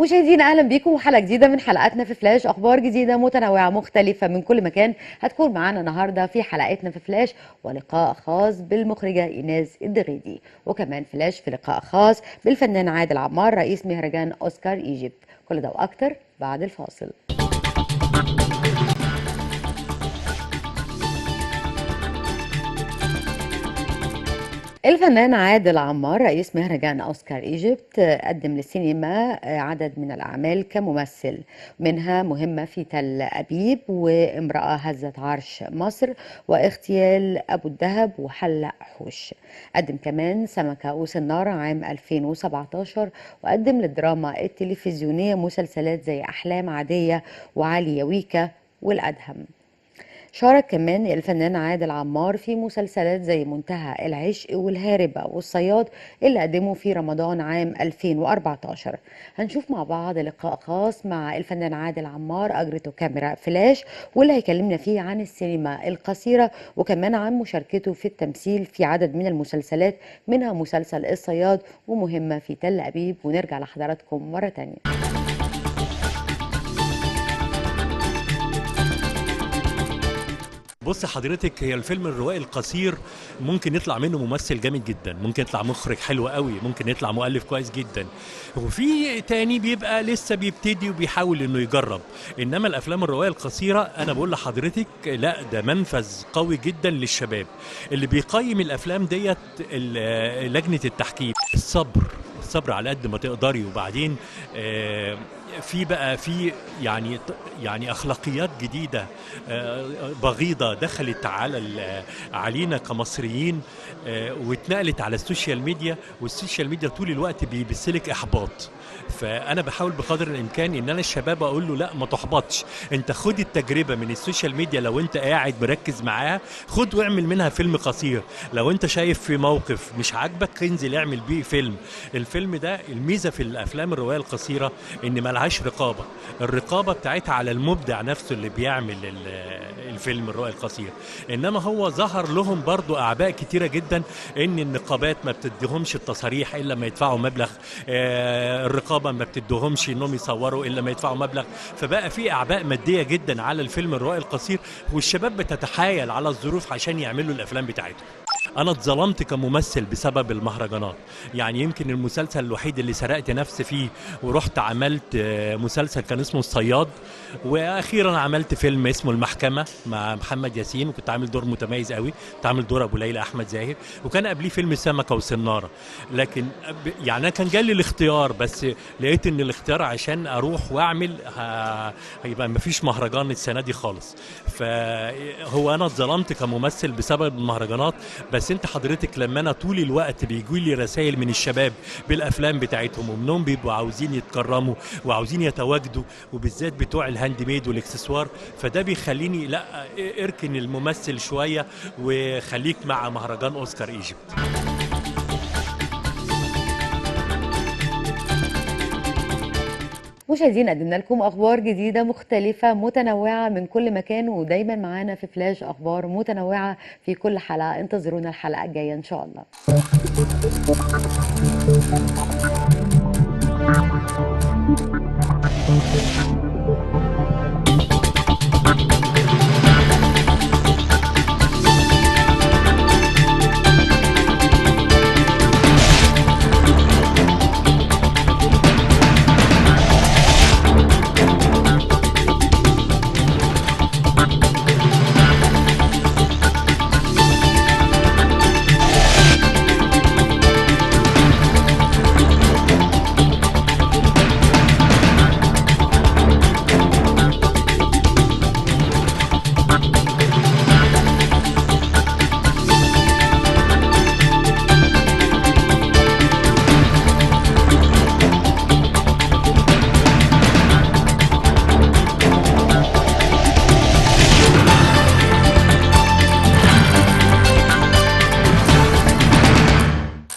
مشاهدينا اهلا بيكم وحلقه جديدة من حلقاتنا في فلاش، اخبار جديدة متنوعة مختلفة من كل مكان هتكون معانا النهارده في حلقتنا في فلاش، ولقاء خاص بالمخرجه ايناس الدغيدي، وكمان فلاش في لقاء خاص بالفنان عادل عمار رئيس مهرجان اوسكار ايجيبت. كل ده واكتر بعد الفاصل. الفنان عادل عمار رئيس مهرجان أوسكار إيجيبت قدم للسينما عدد من الأعمال كممثل، منها مهمة في تل أبيب، وامرأة هزت عرش مصر، واغتيال أبو الدهب، وحلق حوش. قدم كمان سمكة وسنارة عام 2017، وقدم للدراما التلفزيونية مسلسلات زي أحلام عادية وعلي يويكا والأدهم. شارك كمان الفنان عادل عمار في مسلسلات زي منتهى العشق والهاربة والصياد اللي قدموا في رمضان عام 2014. هنشوف مع بعض لقاء خاص مع الفنان عادل عمار أجرته كاميرا فلاش، واللي هيكلمنا فيه عن السينما القصيرة وكمان عن مشاركته في التمثيل في عدد من المسلسلات، منها مسلسل الصياد ومهمة في تل أبيب. ونرجع لحضراتكم مرة تانية. بص حضرتك، هي الفيلم الروائي القصير ممكن يطلع منه ممثل جامد جدا، ممكن يطلع مخرج حلو قوي، ممكن يطلع مؤلف كويس جدا، وفي تاني بيبقى لسه بيبتدي وبيحاول انه يجرب. انما الافلام الروائيه القصيرة انا بقول لحضرتك لا، ده منفذ قوي جدا للشباب. اللي بيقيم الافلام ديت لجنة التحكيم. الصبر، الصبر على قد ما تقدري. وبعدين في بقى في يعني اخلاقيات جديدة بغيضه دخلت علينا كمصريين، واتنقلت على السوشيال ميديا، والسوشيال ميديا طول الوقت بيبثلك احباط. فانا بحاول بقدر الامكان ان انا الشباب اقول له لا ما تحبطش، انت خد التجربة من السوشيال ميديا، لو انت قاعد مركز معاها خد واعمل منها فيلم قصير. لو انت شايف في موقف مش عاجبك انزل اعمل بيه فيلم. الفيلم ده الميزة في الافلام الرواية القصيرة ان ملهاش رقابه، الرقابة بتاعتها على المبدع نفسه اللي بيعمل الفيلم الرواية القصير. انما هو ظهر لهم برضو اعباء كتيرة جدا، ان النقابات ما بتديهمش التصاريح الا ما يدفعوا مبلغ، الرقابة ما بتديهمش انهم يصوروا الا ما يدفعوا مبلغ. فبقى في اعباء مادية جدا على الفيلم الروائي القصير، والشباب بتتحايل على الظروف عشان يعملوا الافلام بتاعتهم. انا اتظلمت كممثل بسبب المهرجانات، يعني يمكن المسلسل الوحيد اللي سرقت نفسي فيه ورحت عملت مسلسل كان اسمه الصياد، واخيرا عملت فيلم اسمه المحكمة مع محمد ياسين، وكنت عامل دور متميز قوي، كنت عامل دور ابو ليلى احمد زاهر، وكان قبليه فيلم سمكة وسناره. لكن يعني انا كان جالي الاختيار، بس لقيت ان الاختيار عشان اروح واعمل هيبقى مفيش مهرجان السنة دي خالص. فهو انا اتظلمت كممثل بسبب المهرجانات. بس انت حضرتك لما انا طول الوقت بيجوا لي رسائل من الشباب بالافلام بتاعتهم، ومنهم بيبقوا عاوزين يتكرموا وعاوزين يتواجدوا، وبالذات بتوع ال handmade والاكسسوار، فده بيخليني لا اركن الممثل شوية وخليك مع مهرجان اوسكار ايجيبت. مشاهدينا قدمنا لكم اخبار جديدة مختلفة متنوعة من كل مكان، ودايما معانا في فلاش اخبار متنوعة في كل حلقة. انتظرونا الحلقة الجاية ان شاء الله.